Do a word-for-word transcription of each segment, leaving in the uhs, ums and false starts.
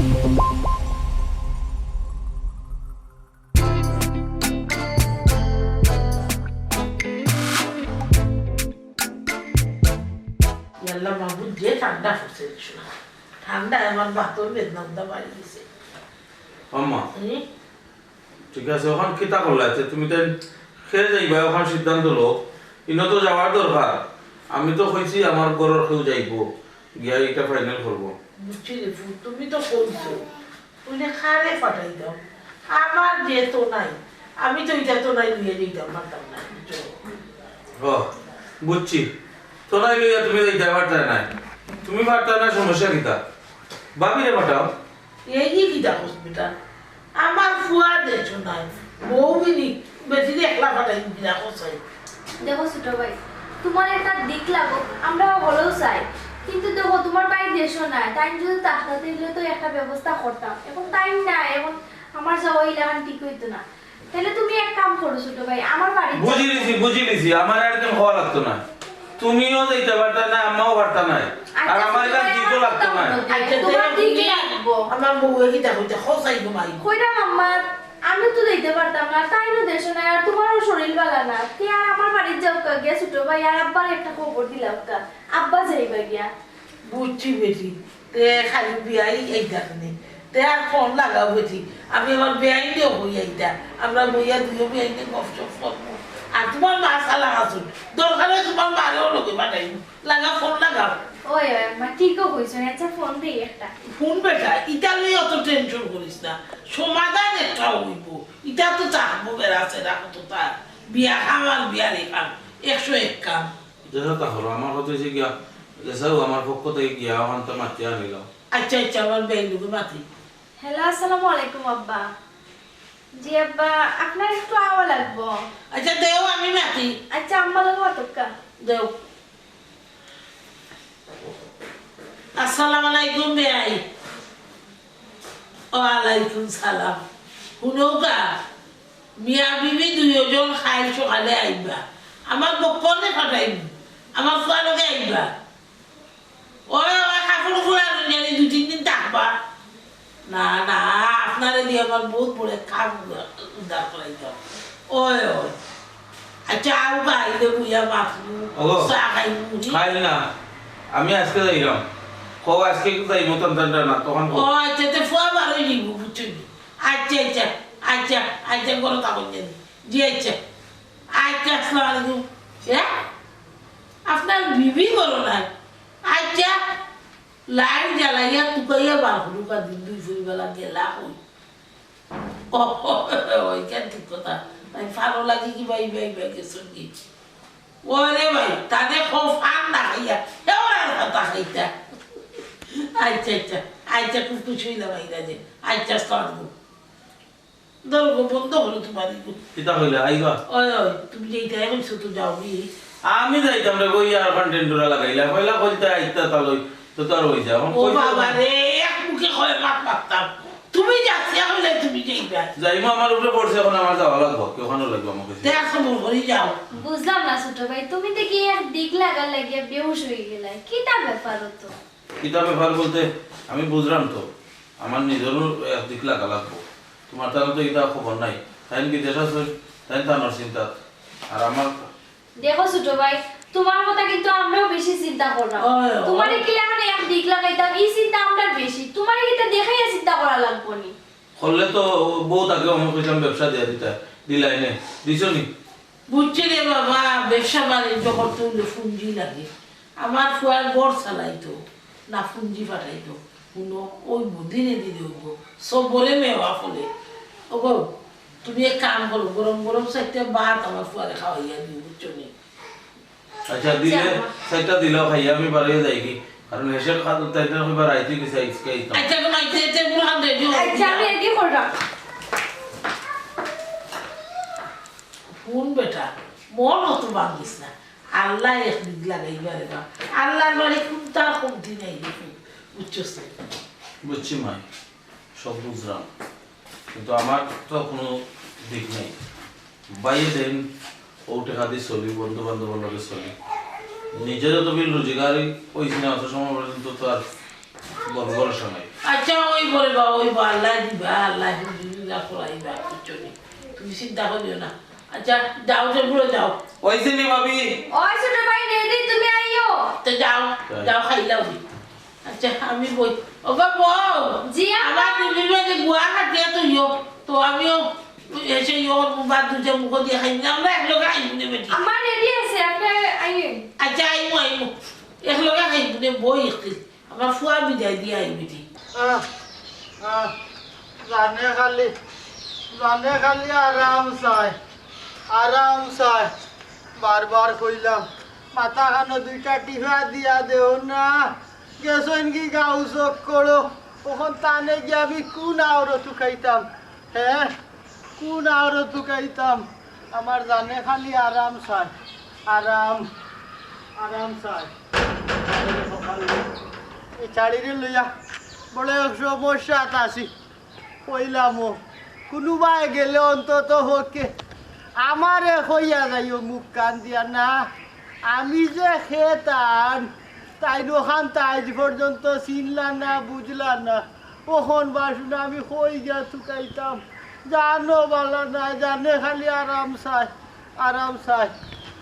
ইয়াল্লা মাহবুব, যে ঠান্ডা পড়ছে রে সোনা। ঠান্ডায় আমার বাতর বেদনা উদা বাড়ি গেছে। আম্মা, হুম? ঠিক আছে, অখন কিতা করলা? তে তুমি তাই কে যাইবা, অখন সিদ্ধান্ত লও। ইনো তো যাওয়ার দরকার। আমি তো কইছি আমার ঘরর কেউ যাইবো, গিয়া ইটা final করবো। বুঝছি রে ফুত, তুমি তো কইছো, অইলে কারে পাঠাইতাম? আমার যে তো নাই, আমি তো ইটা তো নাই নিয়া যাইতাম পারতাম না, বুঝছো? হ, বুঝছি। তো নাই লইয়া তুমি যাইতায় পারতায় নায়। তুমি পারতায় না, সমস্যা কিতা? ভাবিরে পাঠাও। এই কিতা কস বেটা? আমার ফুয়া দেশো নাই, বউ বিনি, বেটিরে একলা পাঠাই দিলা কসাই। দেখো ছোট ভাই, তুমার একটা দিক লাগো, আমরা হলেও চাই, কিন্তু দেখো তুমার ভাই দেশো নাই, তাইন যদি থাকতা তাইলে তো একটা ব্যবস্থা করতাম। এখন তাইন নাই, এখন আমার যাওয়া ইলাখান ঠিক অইতো না। তাইলে তুমি এক কাম করো ছোট ভাই, আমার বাড়িত যাও। বুঝি লিছি, বুঝি লিছি, আমার আর কেউ কওয়া লাগতো না। তুমিও যাইতায় পারতায় না, আম্মাও পারতা নায়। আচ্ছা, আর আমার ছোট ভাই, দিকও আমার লাগতো কথা না। মতো আচ্ছা, তুমার দেখো দিক তুমি, লাগবো। আমার বউয়ে কিতা কইতা, কসাই ঘুমাই। কইরাম আম্মা, আমি তো যাইতাম পারতাম না, তাইনও দেশো নাই, আর তুমারও শরীর ভালা না। তে আর আমার বাড়িত যাউক্কা গিয়া ছোট ভাই, আর আব্বারে একটা খবর দিলাউক্কা, আব্বা যাইবা গিয়া। বুঝছি বেটি, তে খালি বিয়াই এই দেখনি। তে আর ফোন লাগাও বেটি, আমি আমার বিয়াইনেও কই আইতা, আমরা বইয়া দুইও বিয়াইনে গপসপ করমু। আর তুমার মা চালাক আছইন, দরকার অয় তুমার মারেও লগে পাঠাইমু। লাগাও, ফোন লাগাও। ওই, ওই, আম্মা, ঠিকও কইছো। আচ্ছা, ফোন দেই একটা। ফোন বেটা, ইটা লইয়া অত tension করিস না, সমাধান একটা অইবো। ইটা তো থাকবো বেড়া ছেড়া কত তার। বিয়া খাম আর বিয়ারি খাম, একশো এক কাম। যেটা তা হলো, আমার কথা অইছে গিয়া, যেসাও আমার পক্ষ থাকি গিয়া অখানতা মাতিয়া আনিলাম। আচ্ছা, আচ্ছা, আমার বেইন লগে মাতি। হ্যালো, আসসালামু আলাইকুম আব্বা। জি আব্বা, আপনার একটু আওয়া লাগবো। আচ্ছা, দেও আমি মাতি। আচ্ছা, আম্মা লগে মাতউক্কা। দেও। আসসালামু আলাইকুম বেয়াই। ওয়ালাইকুম সালাম। হুনউক্কা, মিয়া বিবি দুইওজন কাইল সকালে আইবা। আমার বক্কনে পাঠাইমু, আমার ফুয়ার লগে আইবা। ওই, ওই, কাপড় উপরে আর জানি দুই তিন দিন থাকবা। না, না, আপনারে দিয়া আমার বউত বড় কাম উদ্ধার করাইতাম। ওই, ওই। আচ্ছা, আউক্কা, আইলে বইয়া মাতমু, ওগো, চা খাইমু, নি? খাইল না। আমি আজকে যাইরাম। কও আজকে একটু যাইমু, টান টান টান না, তখন কও। ও, আচ্ছা, তে ফুয়া বারোই নিব, বুঝছো নি? আচ্ছা, আচ্ছা, আচ্ছা, আচ্ছা, ঘরো থাকইন জানি। জি, আচ্ছা। আচ্ছা, আসসালামু আলাইকুম। হ্যাঁ? আপনার বিবি ঘরো নাই? আচ্ছা, লাইট জ্বালাইয়া তুকাইয়া বার করুক্কা দিন দুই ফুরি বেলা গেলা কই? ও, ওইখান ঠিক কথা। তাই ভালো লাগে কি ভাই, ভাই, ভাই, গেছইন কি? ওরে ভাই, তারে কও ফান না খাইয়া, এবার আর কথা খাইতা। আচ্ছা, আচ্ছা, আচ্ছা, খুব খুশি অইলাম আইরা যে। আচ্ছা, আসসালামু আলাইকুম। ধরো গো, বন্ধ করো তুমার ইগু। কিতা কইলা, আইবা? ওই, ওই, তুমি যেইটা এখন শুধু যাও, কি? আমি যাইতাম রে, ওই আর কন্টেন্ট ওরা লাগাইলা। কইলা, কইতা আইতা তা লই, তো তার হই যাও। ও কইতে বাবা হবে। রে, এক মুখে কয় মাত মারতাম। তুমি যাচ্ছি, এখন যাই তুমি যাইবা। যাইমু, আমার উপরে পড়ছে, এখন আমার যাওয়া লাগবো। কি ওখানে লাগবো আমাকে? দেখ, খবর করি যাও। বুঝলাম না ছোট ভাই, তুমি দেখি এক দিক লাগার লাগিয়া বেহুশ হয়ে গেলে। কিতা ব্যাপার তো? কিতা ব্যাপার বলতে, আমি বুঝলাম তো, আমার নিজেরও এক দিক লাগা লাগবো। তোমার তারা তো ইটা খবর নাই, তাইন বিদেশ আছে, তাইন তানোর চিন্তা, আর আমার দেখো ছোট ভাই, তোমার কথা কিন্তু আমরাও বেশি চিন্তা করলাম। ওই, ওই। তোমারে কিলা মানে এক দিক লাগাইতাম, এই চিন্তা আমরার বেশি। তোমারে কিতা দেখাইয়া চিন্তা করা লাগবো নি? করলে তো বউ তাকে আমি কইতাম ব্যবসা দিয়া দিতা, দিলাই নে, দিছো নি? বুঝছি রে বাবা, ব্যবসা বাণিজ্য করতে হইলে পুঞ্জি লাগে। আমার ফুয়ার ঘর চালাইতো না, পুঞ্জি ফাটাইতো। হুনো, ওই দিনে দিনে হইব, সবরে মেওয়া ফলে। ওগো, তুমি এক কাম করো, গরম গরম চাইরটা ভাত আমার ফুয়ারে খাওয়াইয়া দিও, বুঝছো নি? আচ্ছা, দিলে, আচ্ছা। চাইরটা দিলেও খাইয়া আমি বাড়িয়ে যাই কি? কারণ হেসে খাদ্য তাই না, আমি বাড়াইতে গেছি, আজকে আইতাম। আচ্ছা, এখন আইতে, আইতে, পুরো হাত রেডি হয়ে আচ্ছা, আমি গেছে। রেডি করলাম। হুন বেটা, মন অত ভাঙিস না। আল্লাহ এক দিক লাগাইবা রে বা। আল্লাহর বাড়ি কোনটা কমতি নাই রে, বুঝছস নি? বুঝছি মাই, সব বুঝলাম, কিন্তু আমার তো কোনো দিক নেই। বাইরে দিন ও টেকা দিয়ে চলি, বন্ধু বান্ধবর লগে চলি, নিজেরও তো বিল রোজগারই ওই সিনেমা অত সময় পর্যন্ত তো আর বড় ভরসা নাই। আচ্ছা, ওই বলে বা, ওই বা, আল্লাহ দিবা, আল্লাহ দিবা, করাইবা, বুঝছো নি? তুমি চিন্তা করিও না। আচ্ছা, যাও, টেম্পুরে যাও। ওইছে নি ভাবি? ওই ছোট ভাই, রেডি, তুমি আইও। তো যাও, যাও। যাও, খাইলাও। আচ্ছা, আমি বই। ও বাবা, জি, আম্মা। আমার দিদির বাড়ি গুয়া কাটিয়া তুইও। তো আমিও এসে ইয়ে বাদ দুইটা মুখ দিয়ে খাই না। আমরা এক লগে খাই না বেটি। আমার রেডি আছে, আপনি আইয়েন। আচ্ছা, আইমু, আইমু। এক লগে খাই না, বই একটু। আমার ফুয়া বিদায় দিয়া আইবি দি। আহ, আহ, জানে খালি, জানে খালি আরাম চায়, আরাম চায়। বারবার কইলাম, মাথা খানো দুইটা টিপা দিয়া দেও না। গেছইন কি গাউ চক্করো, অখন তানে গিয়া আমি কুন আওরো তুকাইতাম? হ্যাঁ, কুন আওরো তুকাইতাম? আমার জানে খালি আরাম চায়, আরাম, আরাম চায়। এই চাড়িরে লইয়া বড় এক সমস্যাত আছি। কইলাম ও, কুনুবায় গেলে অন্তত পক্ষে আমারে কইয়া যাইও মুখ কান দিয়া না। আমি যে কে তান, তাইন অখানতা আইজ পর্যন্ত চিনলা না, বুঝলা না। অখন বাসনা আমি কই গিয়া তুকাইতাম? জানো বালা না, জানে খালি আরাম চায়, আরাম চায়,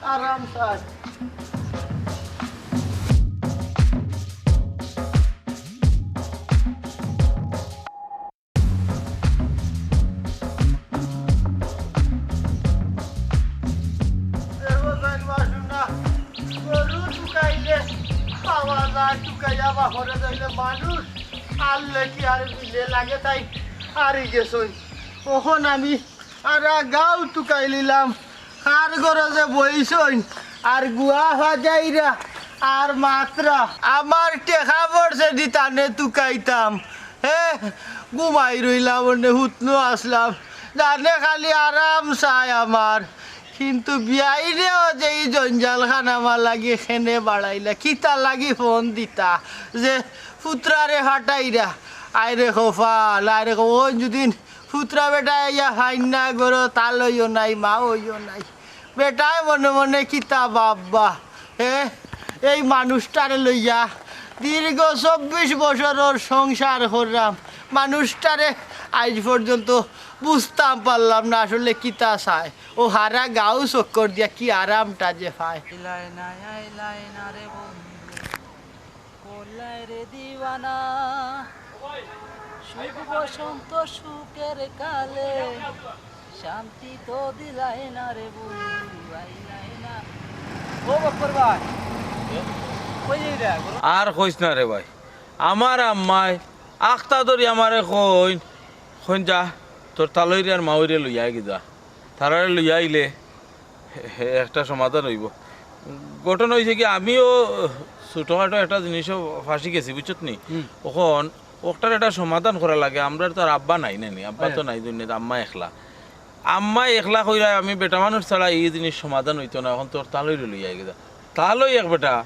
আরাম চায়। দেখো যাইন বাসনা, গরু তুকাইলে পাওয়া যায়, তুকাইয়া বাহরে যাইলে মানুষ আর লেখি আর মিলে লাগে তাই হারি গেছইন। অখন আমি আর গাউ তুকাইলিলাম, কার ঘরো যে বইছইন, আর গুয়া ফাজাইরা, আর মাতরা। আমার টেকা পড়ছে দি তানে তুকাইতাম, হে, ঘুমাই রইলাম, অনে হুতনো আসলাম, জানে খালি আরাম চায় আমার। কিন্তু বিয়াইনেও যে ই জঞ্জালখান আমার লাগি কেনে বাড়াইলা, কিতা লাগি ফোন দিতা, যে ফুতরারে ফাটাইরা, আয় রে কপাল, আয় রে কপাল, অউ যুদিন ফুতরা বেটায় আইয়া ফাইন না ঘরো, তাল অইও নাই, মা অইও নাই। বেটায় মনে মনে কিতা ভাববা, এ, এই মানুষটারে লইয়া দীর্ঘ চব্বিশ বছরর সংসার করলাম, মানুষটারে আইজ পর্যন্ত বুঝতাম পারলাম না আসলে কিতা চায়। অউ হারা গাউ চক্কর দিয়া কি আরামটা যে পায়। আইলায় না, আইলায় না রে বন্ধু, করলায় রে দিওয়ানা। সুখ বসন্ত সুখের কালে, শান্তি তো দিলায় না রে বন্ধু, আইলায় না। ও বক্কর ভাই, কই যাইরা? আর কইস না রে ভাই, আমার আম্মায় আখতা ধরি আমারে কইন, কইন, "যা, তোর তালইরে আর মাউইরে লইয়া আয় গি যা।" তারারে লইয়া আইলে হে, হে, একটা সমাধান অইবো। ঘটনা অইছে কি, আমিও ছোটখাটো একটা জিনিসো ফাঁসি গেছি, বুঝছত নি? হুম। অখন অটার একটা সমাধান করা লাগে। আমরার তো আর আব্বা নাই, নাই, নাই। আব্বা তো নাই দুনিয়াত, আম্মা একলা। আম্মা একলা কইরা আমি বেটা মানুষ ছাড়া ই জিনিস সমাধান অইতো না। অখন তোর তালইরে লইয়া আয় গি যা। তালই এক বেটা,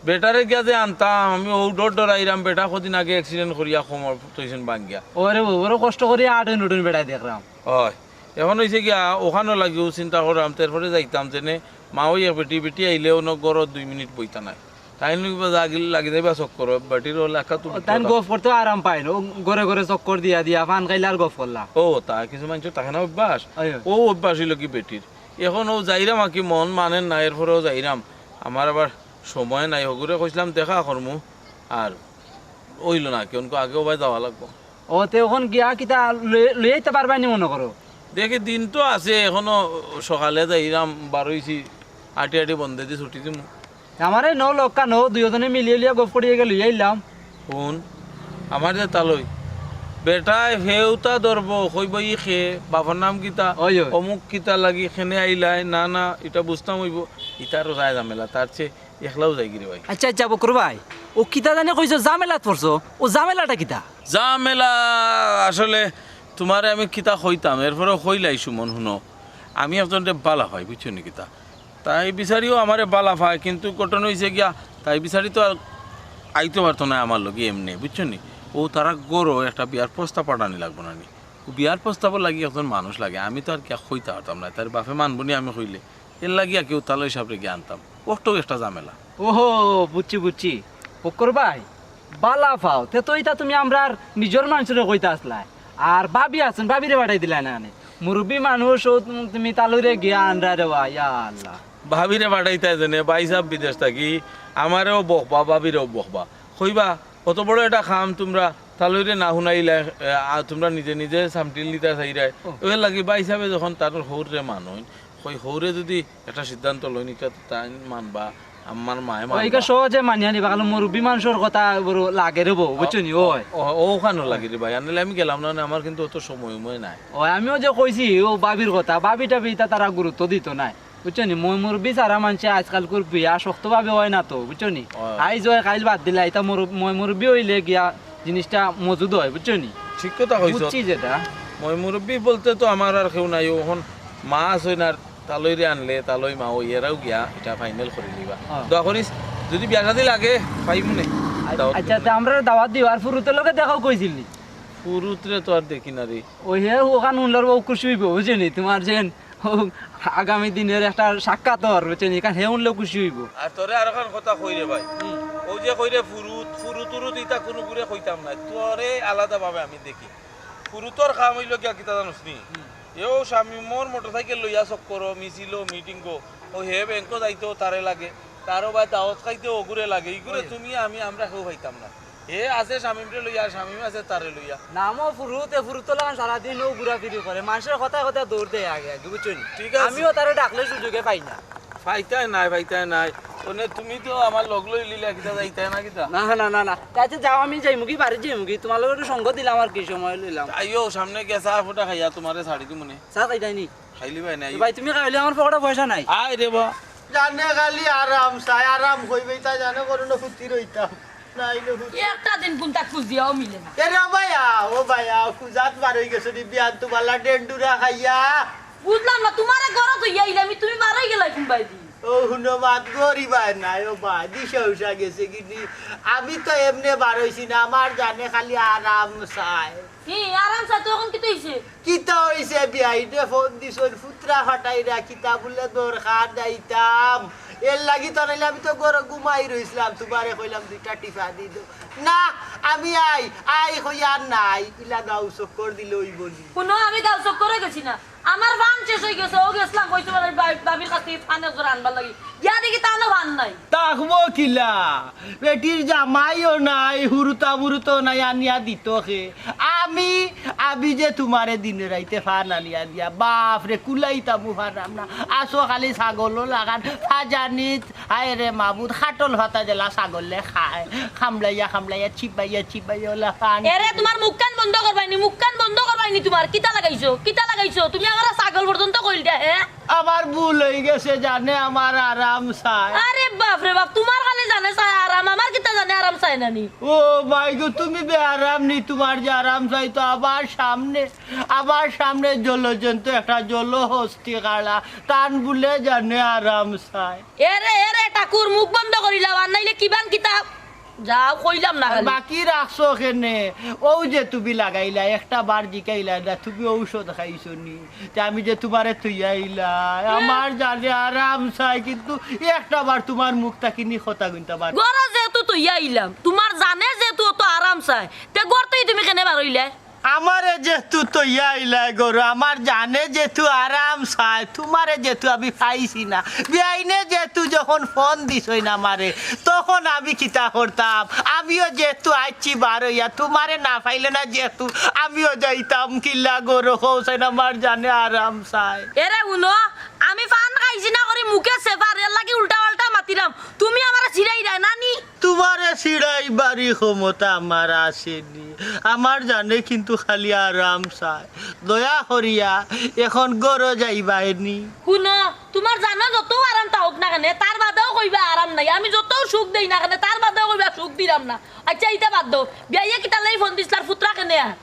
বেটারে গিয়া যে আনতাম, আমি অউ ডর ডরাইরাম, বেটা কদিন আগে accident করিয়া কোমর থইছইন ভাঙ্গিয়া। ওরে বউ, বড় কষ্ট করিয়া আটইন উটইন বেটায় দেখরাম। অয়, অখন অইছে গিয়া, অখানো লাগিও চিন্তা কররাম, এরপরে যাইতাম যেনে, মাউই এক বেটি, বেটি আইলে অনো ঘরত দুই মিনিট বইতা নায়। তাইন লাগি, লাগি যাইবা চক্কর, বেটির অলা একা তো ও, তাইন গফ করতে আরাম পাইন, অউ ঘরে ঘরে চক্কর দিয়া দিয়া, পান খাইলা আর গফ করলা। ও, তা কিছু মানষর থাকে না অভ্যাস, অয়, অয়। অউ অভ্যাস অইলো কি বেটির। অখন অউ যাইরাম আর কি, মন মানের না, এরপরেও যাইরাম। আমার আবার সময় নাই, হগুরে কইছলাম দেখা করমু, আর অইলো না, কিয়নকু আগে অবায় যাওয়া লাগবো। ও, তে অখন গিয়া কিতা লই-, লই আইতা পারবায় নি মনো করো? দেখি, দিন তো আছে, অখনো সকালে যাইরাম, বারইছি, আটি আটি বন্দেদি ছুটি দিমু। আমারে নও লক্কা নও, দুইওজনে মিলিয়া লিয়া গফ করিয়া গিয়া লই আইলাম। হুন, আমার যে তালই, বেটায় ফেউতা ধরবো, কইবো, "ই কে, বাপর নাম কিতা, অয়, অয়। অমুক কিতা লাগি, কেনে আইলায়, না, না, ইটা বুঝতাম অইবো।" ইতারও যায় ঝামেলা, তার চেয়ে একলাউ যাইগি রে ভাই। আচ্ছা, আচ্ছা, বক্কর ভাই, অউ কিতা জানি কইছো, ঝামেলাত পড়ছো, অউ ঝামেলাটা কিতা? ঝামেলা আসলে তুমারে আমি কিতা কইতাম, এরপরেও কইলাই সুমন, হুনো, আমি একজনরে বালা পাই, বুঝছো নি কিতা? তাই বিচারিও আমারে বালা পায়, কিন্তু ঘটনা অইছে গিয়া, তাই বিচারি তো আর আইতো পারতো নায় আমার লগে এমনে, বুঝছো নি? অউ তারার ঘরো একটা বিয়ার প্রস্তাব পাঠানি লাগবো না নি? অউ বিয়ার প্রস্তাবর লাগি একজন মানুষ লাগে, আমি তো আর কিয়া কইতা পারতাম নায়, তার বাপে মানবো নি আমি কইলে। এর লাগি আর কি অউ তালই সাবরে গিয়া আনতাম। অটাউ একটা ঝামেলা। ওহো, বুঝছি, বুঝছি। বক্কর ভাই, বালা পাও, তে তো ইতা তুমি আমরার নিজর মানষরে কইতা আছলায়। আর ভাবি আছইন, ভাবিরে পাঠাই দিলায় না কেনে? মুরব্বি মানুষ, অউ তুমি, তুমি তালইরে গিয়া আনরায় রে বা, ইয়া আল্লাহ। ভাবিরে পাঠাইতায় যেনে, ভাইসাব বিদেশ থাকি, আমারেও বকবা, ভাবিরেও বকবা। কইবা, অত বড় একটা কাম তুমরা তালইরে না হুনাইলায়, এ, আ, তুমরা নিজে নিজে সামটিল দিতা চাইরায়। ও। এর লাগি ভাইসাবে যখন তান হউররে মানইন, কই হউরে যুদি একটা সিদ্ধান্ত লইন, ইটা তো তাইন মানবা, আমার মায়ে ও, মানবা। ইগু সহজে মানিয়া নিবা, কারণ মুরব্বি মানষর কথা বড় লাগে রে বা, বুঝছো নি? অয়। ও, অখানও লাগে রে ভাই, আনলে আমি গেলাম না, মানে আমার কিন্তু অত সময় উময় নাই। ও, আমিও যে কইছি, অউ ভাবির কথা, ভাবি টাবি ইতা তারা গুরুত্ব দিতো নায়, বুঝছো নি? ময় মুরব্বি ছাড়া মানষে আজকালকুর বিয়া শক্তভাবে অয় না তো, বুঝছো নি? অয়। আইজ অয়, কাইল বাদ দিলা, ইতা মুরব-, ময় মুরব্বি অইলে গিয়া জিনিসটা মজুদ অয়, বুঝছো নি? ঠিক কথা কইছো। বুঝছি যেটা। ময় মুরব্বি বলতে তো আমার আর কেউ নাই, অখন মা আছইন আর তালইরে আনলে, তালই মা অউ এরাও গিয়া ইটা final করি দিবা। হ্যাঁ। দোয়া করিস, যুদি বিয়া শাদি লাগে, পাইমু নে। আ-, দাওয়াত আচ্ছা, দিমু নে। তে আমরারে দাওয়াত দিও, আর ফুরুতর লগে দেখাও কইছিল নি? ফুরুতরে তো আর দেখি না রে। অউ হে অখান হুনলে অউ খুশি অইবো, বুঝছো নি? তুমার যেন অউ আগামী দিনর একটা সাক্ষাৎ অর, বুঝছো নি? ইখান হে হুনলেও খুশি অইবো। আর তোরে আরোখান কথা কই রে ভাই, হুম। অউ যে কই রে ফুরুত, ফুরুত উরুত ইতা কুনুগুরে কইতাম না, তোরে আলাদাভাবে আমি দেখি। ফুরুতর কাম অইলো গিয়া কিতা জানোস নি? হুম। এও শামিমর মোটরসাইকেল লইয়া চক্করো, মিছিলো, মিটিংও, অউ হে ব্যাংকো যাইতো তারে লাগে, তারও বা দাওয়াত খাইতে অগুরে লাগে, ইগুরে অয়। তুমি আমি আমরা কেউ পাইতাম না। হে আছে শামিমরে লইয়া, আর শামিম আছে তারে লইয়া। নামও ফুরুত, এ ফুরুতর লাখান সারাদিন অউ ঘুরাফিরি করে, মানষর কথায় কথায় দৌড় দেয় আগে আগে, বুঝছো নি? ঠিক আছে। আমিও তারে ডাকলে সুযোগে পাই না। পাইতায় নায়, পাইতায় নায়। অনে তুমি তো আমার লগ লইলিলায়, কিতা যাইতায় না কিতা? না, না, না, না। তে আচ্ছা যাও, আমি যাইমুগি, বাড়িত যাইমুগি। তুমার লগে একটু সঙ্গ দিলাম আর কি, সময় লইলাম। আইও, সামনে গিয়া চা ফুটা খাইয়া তুমারে ছাড়ি দিমু নে। চা খাইতায় নি? খাইলিবায় নি, আইও। ভাই, তুমি খাইলে আমার পকেটো পয়সা নাই। আয় রে বা। জানে খালি আরাম চায়, আরাম কইবে, তাই জানে করো না ফুতি রইতাম। নাইলে ফুতি। একটা দিন কুনটা খুঁজিয়াও মিলে না। এ রে ভাইয়া, ও ভাইয়া, খুজাত বার অই গেছো নি, বিয়ান তুমাল্লা ডেন্ডুরা খাইয়া। বুঝলাম না, তুমারে ঘরো থইয়া আইলাম, তুমি বার অই গেলায় কুনবায়দি? ও হুনো মাত গরিবায় নাই, ও ভাই, দিশা উশা গেছে কিনি। আমি তো এমনে বার অইছি না, আমার জানে খালি আরাম চায়। কি আরাম চায় তো অখন কিতা অইছে? কিতা অইছে? বিয়াইনে ফোন দিছইন, ফুতরা ফাটাইরা কিতা বুলে দরকার যাইতাম। এর লাগি তো নাইলে আমি তো ঘরো ঘুমাই রইছলাম, তুমারে কইলাম দুইটা টিফা দি দেও। না, আমি আই, আই কই আর নাই, ইলা গাউ চক্কর দিলে অইবো নি। হুনো, আমি গাউ চক্করো গেছি না, আমার ফান শেষ অই গেছে, অউ গেছলাম কইতে পারি ভাবির কাছ থাকি ফান একজোড়া আনবার লাগি, গিয়া দেখি তানও ফান নাই। থাকবো কিলা? বেটির জামাইও নাই, হুরুতা বুরুতাও নাই, আনিয়া দিতো কে? আমি, আমি যে তুমারে দিনে রাইতে ফান আনিয়া দিয়া, বাফরে, কুলাইতামু ফান আমরা। আছো খালি ছাগলর লাখান, ফাজানিত, হায় রে মাবুদ, খাটল ফাতা দিলা ছাগলে খায়। খামলাইয়া, খামলাইয়া, চিবাইয়া, চিবাইয়া অলা ফান। এরে, তুমার মুখখান বন্ধ করবায়নি, মুখখান বন্ধ করবায়নি তুমার। কিতা লাগাইছো? কিতা লাগাইছো? তুমি আমারে ছাগল পর্যন্ত কইলতা, হে? আমার ভুল অই গেছে, জানে আমার আরাম চায়। আরে বাফরে বাফ, তুমার খালি জানে চায় আরাম, আমার কিতা জানে আরাম চায় না নি? ও মাই গো, তুমি বেআরাম নি, তুমার যে আরাম চাইতো, আমার সামনে, আমার সামনে জলজ্যান্ত একটা জলহস্তি খাড়া, তান বুলে জানে আরাম চায়। এরে, এরে, ঠাকুর, মুখ বন্ধ করিলাও, আর নাইলে কিবান কিতা যাও, কইলাম না আর খালি। বাকি রাখছো কেনে? অউ যে তুমি লাগাইলা, একটা বার জিকাইলা না, তুমি ঔষধ খাইছো নি? তে আমি যে তুমারে থইয়া আইলাম, আমার জানে আরাম চায়, কিন্তু একটা বার তুমার মুখ থাকি নি কথা কইতাম পারি। ঘরো যেহেতু থইয়া আইলাম, তুমার জানে যেহেতু অত আরাম চায়, তে ঘর থাকি তুমি কেনে বার অইলায়? আমারে যেহেতু থইয়া আইলায় ঘরো, আমার জানে যেহেতু আরাম চায়, তুমারে যেহেতু আমি পাইছি না, বিয়াইনে যেহেতু যখন ফোন দিছইন আমারে, তখন আমি কিতা করতাম? আমিও যেহেতু আইছি বার অইয়া, তুমারে না পাইলে না যেহেতু, আমিও যাইতাম কিলা ঘরো, কওছাইন আমার জানে আরাম চায়। এরে হুনো, আমি ফান খাইছি না করি মুখে সেফার, এর লাগি উল্টা পাল্টা মাতিরাম, তুমি আমারে ছিড়াইরায় না নি? তুমারে ছিড়াইবারি ক্ষমতা আমার আছে নি। আমার জানে কিন্তু খালি আরাম চায়। দয়া করিয়া এখন ঘরো যাইবায় নি। হুনো, তুমার জানো যত আরাম থাকউক না কেনে, তার বাদেও কইবা আরাম নাই। আমি যত সুখ দেই না কেনে, তার বাদেও কইবা সুখ দিরাম না। আচ্ছা, ইতা বাদ দেও। বিয়াইয়ে কিতার লাগি ফোন দিছলার, ফুতরা কেনে আর?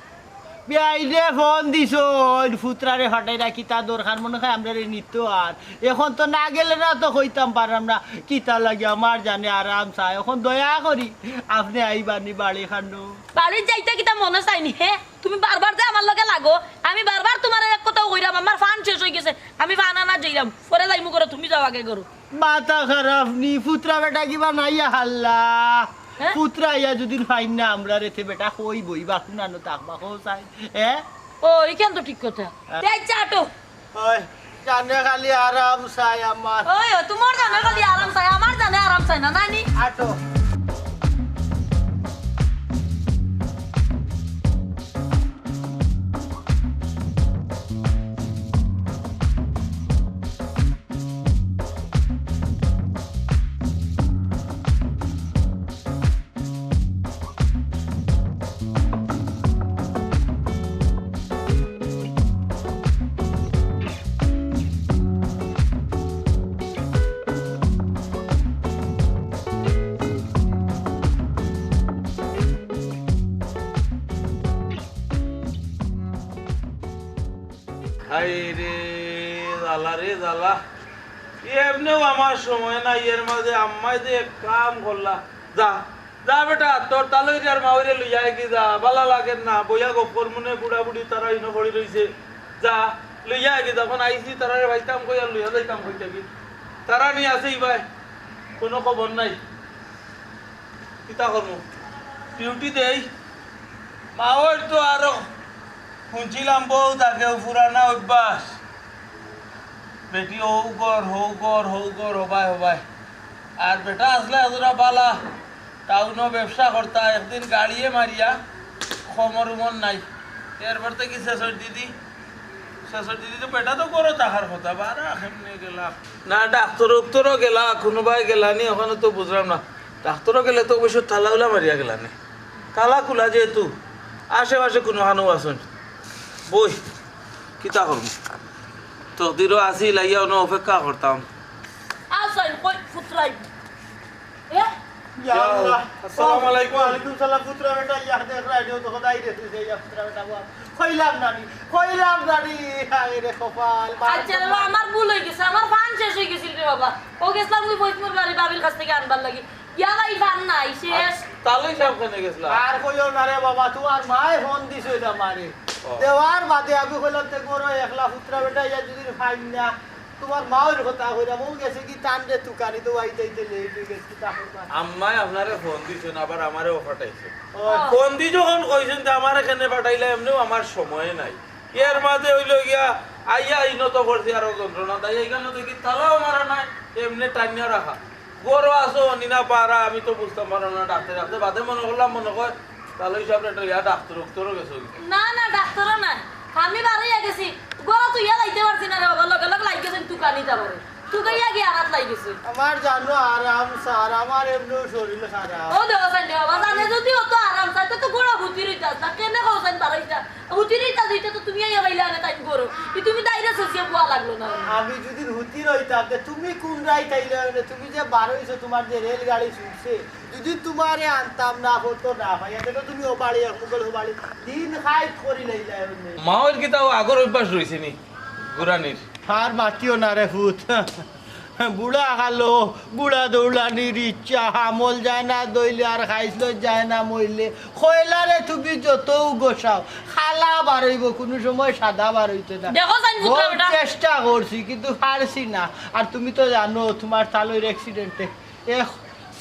বিয়াইনে ফোন দিছইন, ফুতরারে ফাটাইরা কিতা দরকার, মনে অয় আমরারে নিতো আর। এখন তো না গেলে না তো কইতাম পাররাম না, কিতা লাগি আমার জানে আরাম চায়। এখন দয়া করি আপনে আইবা নি বাড়ি খানো। বাড়িত যাইতে কিতা মনে চায় নি, হে? তুমি বারবার যে আমার লগে লাগো, আমি বারবার তুমারে এক কথাউ কইরাম, আমার ফান শেষ অই গেছে, আমি ফান আনাত যাইরাম, পরে যাইমু ঘরো, তুমি যাও আগে ঘরো। মাথা খারাপ নি, ফুতরা বেটা কিবা নাইয়া হাল্লা। হ্যাঁ? পুত্রা আইয়া যদি ফাইন না আমরারে, তে বেটা কই বইবা, কুনানো থাকবা, কও চাই? হ্যাঁ? ও, ইখান তো ঠিক কথা। হ্যাঁ। তে আচ্ছা, আটো। ওই, জানে খালি আরাম চাই আমার। ওই, ওই, তুমার জানে খালি আরাম চাই, আমার জানে আরাম চাই না, নানি? আটো। হায় রে, জ্বালা রে জ্বালা। এমনেও আমার সময় নাই, এর মাঝে আম্মায় যে এক কাম করলা। যা, যা বেটা, তোর তালইরে আর মাওরে লইয়া আইগি যা, বালা লাগের না, বইয়া গপ করমুনে, বুড়া বুড়ি তারা ইনো পড়ি রইছে। যা, লইয়া আইগি যা, অখন আইছি তারারে পাইতাম কই আর লইয়া যাইতাম কই থাকি। তারা নি আছে ইবায়, কুনু খবর নাই। কিতা করমু? ডিউটি দেই। মাওর তো আরো হুনছিলাম বউত আগেউ পুরানা অভ্যাস। বেটি অউ ঘর, হউ ঘর, হউ ঘর, হবায়, হবায়। আর বেটা আছলা এতটা বালা, টাউনো ব্যবসা করতা, একদিন গাড়িয়ে মারিয়া খমর উমর নাই। এরপর তো কি শেষর দিদি, শেষর দিদি তো বেটা তো ঘরো থাকার কথা, বারা কেমনে গেলা? না, ডাক্তর উক্তরও গেলা, কুনুবায় গেলা নি, অখানো তো বুঝলাম না। ডাক্তরও গেলে তো অবশ্য তালা উলা মারিয়া গেলা নি। তালা খুলা যেহেতু, আশেপাশে কুনুখানো আছইন। বই, কিতা করমু? তকদিরও আছিল, আইয়া অনো অপেক্ষা করতাম। আছইন, কই ফুতরাই? এ? ইয়া আল্লাহ। আসসালামু আলাইকুম। ওয়ালাইকুম সালাম, ফুতরা বেটা, ইয়া দেখ, রাইডিও তো খোদাই রে, তুই ইয়া ফুতরা বেটা, বাবা। কইলাম না নি, কইলাম না নি, হায় রে কপাল, বাবা। আচ্ছা রে বাবা, আমার ভুল অই গেছে, আমার ফান শেষ অই গেছিল রে বাবা। অউ গেছলাম ওই ফৈজমুর বাড়ি ভাবির কাছ থাকি আনবার লাগি। ইয়া ভাই, ফান নাই, শেষ। তালই সাব কেনে গেছলা? আর কইও না রে বাবা, তুমার মায় ফোন দিছে অইতা আমারে। ও। দেওয়ার বাদে আমি কইলাম, তে ঘরো একলা ফুতরা বেটা, ইয়া যদি ফাইন না, তুমার মাওর কথা কইরা, বউ গেছে কি তানরে তুকানি তো আইতে আইতে লেট অই গেছে, কিতা করবা? আম্মায় আপনারে ফোন দিছইন, আবার আমারেও পাঠাইছইন। ও। ফোন দি যখন কইছইন যে আমারে কেনে পাঠাইলা, এমনেও আমার সময় নাই। এর মাঝে অইলো গিয়া, আইয়া ইনো তো করছি আরো যন্ত্রণা, তাই এইখানো দেখি তালাও মারা নাই, এমনে টানিয়া রাখা। ঘরো আছো, নি না পারা, আমি তো বুঝতাম পারলাম না, ডাকতে ডাকতে বাদে মনো করলাম, মনো কয়, তালই সাব একটা ইয়া ডাক্তর উক্তরও গেছো। না, না, ডাক্তরও না। আমি বারইয়া গেছি। ঘরো তো ইয়া যাইতে পারছি না রে বাবা, লগে লগে লাগি গেছে তুকানি তারপরে। তুকাইয়া গিয়া আরাত লাগি গেছে। আমার জানো আরাম স্যার, আমার এমনেও শরীর খারাপ। ও দেওয়া চাই রে বাবা, জানে যদি অত আরাম চাই, তো তো ঘরো হুতি রইতাস না। কেনে কও চাই বারইতা? হুতি রইতা দিতে তো তুমি আইয়া পাইলা না তাই ঘরো। ই তুমি দাইরা সসিয়া বুয়া লাগলো না। আমি যদি হুতি রইতাম, তে তুমি কুন রাইত আইলে অনে? তুমি যে বারইছো, তুমার যে রেলগাড়ি ছুটছে, যদি তুমারে আনতাম না, হতো না, ভাই, এতে তো তুমি ও বাড়ি, এক মুগল ও বাড়ি, দিন খাইত করি লইলা অনে। মাওর কিতা অউ আগর অভ্যাস রইছে নি, ঘুরানির? আর মাতিও না রে ফুত। বুড়া কালো, বুড়া দৌড়ানির ইচ্ছা, হামল যায় না, দইলে আর খাইছলত যায় না, মইলে। কয়লারে তুমি যতউ ঘষাও, কালা বারইবো, কুনু সময় সাদা বারইতো না। দেখো চাইন ফুতরা বউত বেটা। চেষ্টা করছি, কিন্তু পারছি না। আর তুমি তো জানো, তুমার তালইর accident-এ এক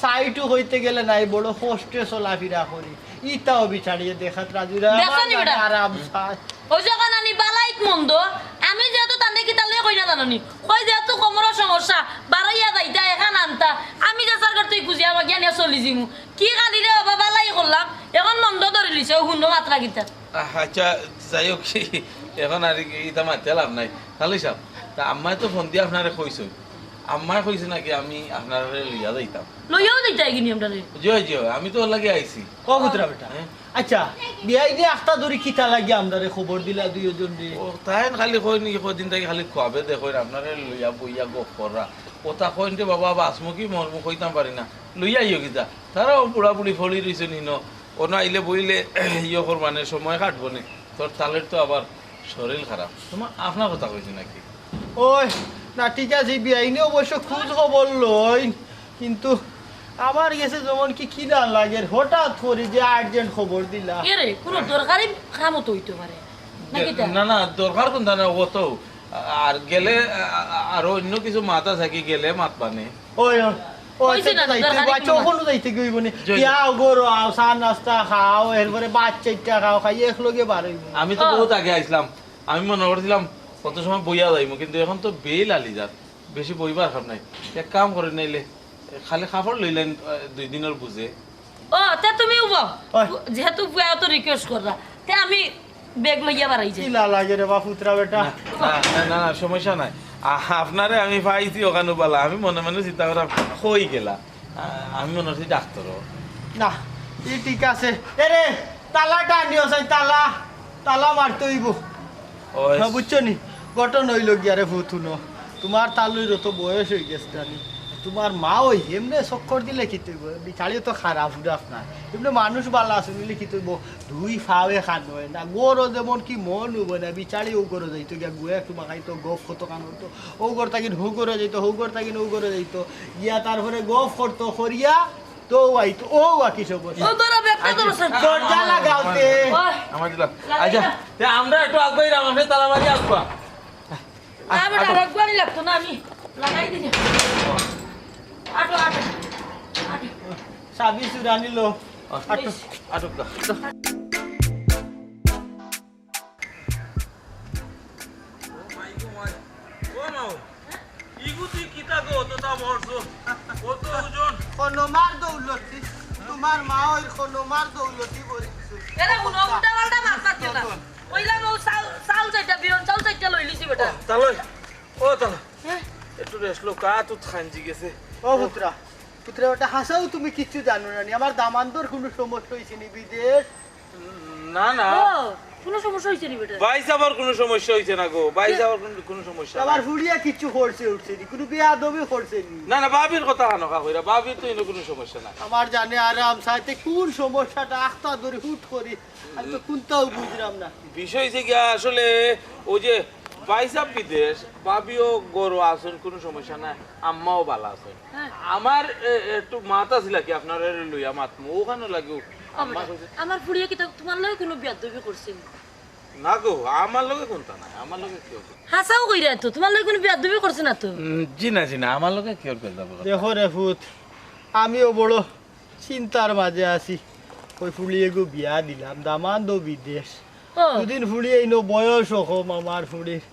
সাইডও কইতে গেলে নাই, বড় কষ্টে চলাফিরা করি। ইতাও বিচারিয়ে দেখাত রাজি না। দেখো নি বেটা। আরাম চাই। ওই যখন আনি বালাইত মন্দ, আমি যেহেতু তান্ডে কিতা লইয়া কই না জানো নি? কই যেহেতু কোমরর সমস্যা, বারইয়া যাইতা, এখান আনতা। আমি যে সরকার তুই খুঁজিয়া মাগিয়া নিয়া চলি যিমু। কি খালি রে বাবা, বালাই করলাম, এখন মন্দ ধরিলিছে, ও হুনো মাত্রা কিতা। আহ, আচ্ছা, যাই হোক, এখন আর কি, ইতা মাতিয়া লাভ নাই। তালই সাব, তা আম্মায় তো ফোন দিয়া আপনারে কইছইন। আম্মায় কইছে নাকি আমি আপনারে লইয়া যাইতাম? লইয়াও যাইতায় কিনি আমরারে? জি অয়, জি অয়, আমি তো ওর লাগি আইছি। ও পুতরা বেটা। হ্যাঁ? আচ্ছা, বিয়াইনে আখতা ধরি কিতা লাগি আমরারে খবর দিলা দুইওজনরে? ও, তাইন খালি কইন নি, কয়দিন থাকি খালি খুয়াবে দেখইন, আপনারে লইয়া বইয়া গপ কররা। ওতা কইন তে বাবা, বাঁচমু কি মরমু কইতাম পারি না। লইয়া আইও কিতা? তারাও বুড়া বুড়ি ফড়ি রইছইন হিনো। অনো আইলে বইলে ইয়ে করবা নে, সময় কাটবো নে। তোর তালইর তো আবার শরীর খারাপ। তুমার আপনার কথা কইছি নাকি? ওই, না, ঠিক আছে, বিয়াইনে অবশ্য খোঁজ খবর লইন, কিন্তু আমার গেছে যেমন কি খিদা লাগের, হঠাৎ করি যে urgent খবর দিলা। এরে, কোনো দরকারি কামও তো অইতো পারে, নাকি তা? না, না, দরকার কুনতা না, অত। আর গেলে, আ-, আ-, আরো অন্য কিছু মাত আছে কি, গেলে মাতবা নে। ওই, ওই, কইছি না, যাইতে দরকার অইবো, নেই আচ্ছা, কোনো। ওখানে যাইতে কি অইবো নি? যাই। ইয়া, ওগো, আও, চা নাস্তা খাও, এরপরে ভাত চাইরটা খাও, খাই একলগে বার অইবো। আমি তো ও। বহুত আগে আইছলাম, আমি মনো করছিলাম কত সময় বইয়া যাইমু, কিন্তু এখন তো বেইল আলি যার, বেশি বইবার খাপ নাই। এক কাম করে নাইলে, খালি কাপড় লইলেন, আহ, দুই দিনর বুঝে। ও, তে তুমি উবো। ওই। যেহেতু বুয়া তো request কররা, তে আমি ব্যাগ লইয়া বাড়াই যাই। কিলা লাগে রে বা পুতরা বেটা? না, না, না, না, না, সমস্যা নাই। আ-, আপনারে আমি পাইছি ওখানো বালা, আমি মনে মনে চিন্তা করা কই গেলা। আ-, আমি মনে করছি ডাক্তারও। না, ই ঠিক আছে। এ রে, তালাটা আনিও চাই, তালা, তালা মারতে অইবো। ওই। হ্যাঁ, বুঝছো নি? ঘটনা অইলো গিয়া রে ফুত, হুনো। তুমার তালইর তো বয়স অই গেছে জানি। তুমার মা ওই এমনে চক্কর দিলে কিতা অইবো? বিচারিও তো খারাপ, উড়াফ না। এমনে মানুষ বালা আছে, নিলে কিতা অইবো? দুই ফাওয়ে খান হয় না। গরো যেমন কি মন অইবো না, বিচারি ও গরো যাইতো গিয়া, গুয়া একটু মাখাইতো, গফ কত খান হতো। ও গর তাকিন হো গরো যাইতো, হো গর তাকিন ও গরো যাইতো। গিয়া তারপরে গফ করতো, করিয়া তো আইতো, ও আকি সব। ও ধরো, ব্যাগটা ধরো, স্যার। দরজা লাগাও তে। ওই, আমার দিলা। লাগাই আচ্ছা, না। তে আমরা একটু আগুয়াইরাম, আপনে তালা মারি আসবা। না, বেটা, আটো। আগুয়ানি লাগতো না, আমি লাগাই দিই। আটো, আটো, আটো। চাবি চুরানি লো। আটো। আটো, আটো। ও মাই গো মাই। ও মাও, ইগু তুই কিতা গো, অততা মরছো? কত ওজন? খনমার দৌলতি, তুমার মা ওই খনমার দৌলতি করি দিছে। এরে হুনো, উল্টা পাল্টা মাত মাতিও না। কইলাম ও চাউল, চাউল চাইরটা, বিরন চাউল চাইরটা লইলিছি বেটা। ও, তালই, ও তালই। হ্যাঁ? একটু rest লো, গা তো খাঞ্জি গেছে। ও পুতরা, পুতরা, ওটা হাছাউ তুমি কিচ্ছু জানো না নি? আমার দামান্দর কুনু সমস্যা অইছে নি বিদেশ? না, না। ও, কুনু সমস্যা অইছে নি বেটা? ভাইসাবর কুনু সমস্যা অইছে না গো, ভাইসাবর কুনু, কুনু সমস্যা আমার নাই। ফুড়িয়ে কিচ্ছু করছে উঠছে নি, কুনু বেয়াদবি করছে নি? না, না, ভাবির কথা হানো কা কইরা, ভাবির তো ইনো কুনু সমস্যা নাই। আমার জানে আরাম চাইতে কুন সমস্যাটা আখতা ধরি হুট করি, আমি তো কুনটাও বুঝলাম না। বিষয় অইছে গিয়া আসলে ওই যে ভাইসাব বিদেশ, ভাবিও গরো আছইন, কুনু সমস্যা নাই, আম্মাও বালা আছইন। হ্যাঁ। আমার এ-, একটু মাত আছিল কি আপনারে লইয়া মাতমু, ওখানো লাগিও। ও আম্মা বেটা, কইছে আমার ফুড়িয়ে কিতা তুমার লগে কুনু বেয়াদবি করছে নি? না গো, আমার লগে কুনতা নাই, আমার লগে কিওর? হাছাউ কইরা তো, তুমার লগে কুনু বেয়াদবি করছে না তো? উম, জি না, জি না, আমার লগে কিওর বেয়াদবি করছে? দেখো রে ফুত, আমিও বড় চিন্তার মাঝে আছি। ওই ফুড়িয়েগু বিয়া দিলাম, দামান্দও বিদেশ। ও। দুদিন ফুড়িয়ে ইনো বয়সও কম আমার ফুড়ির।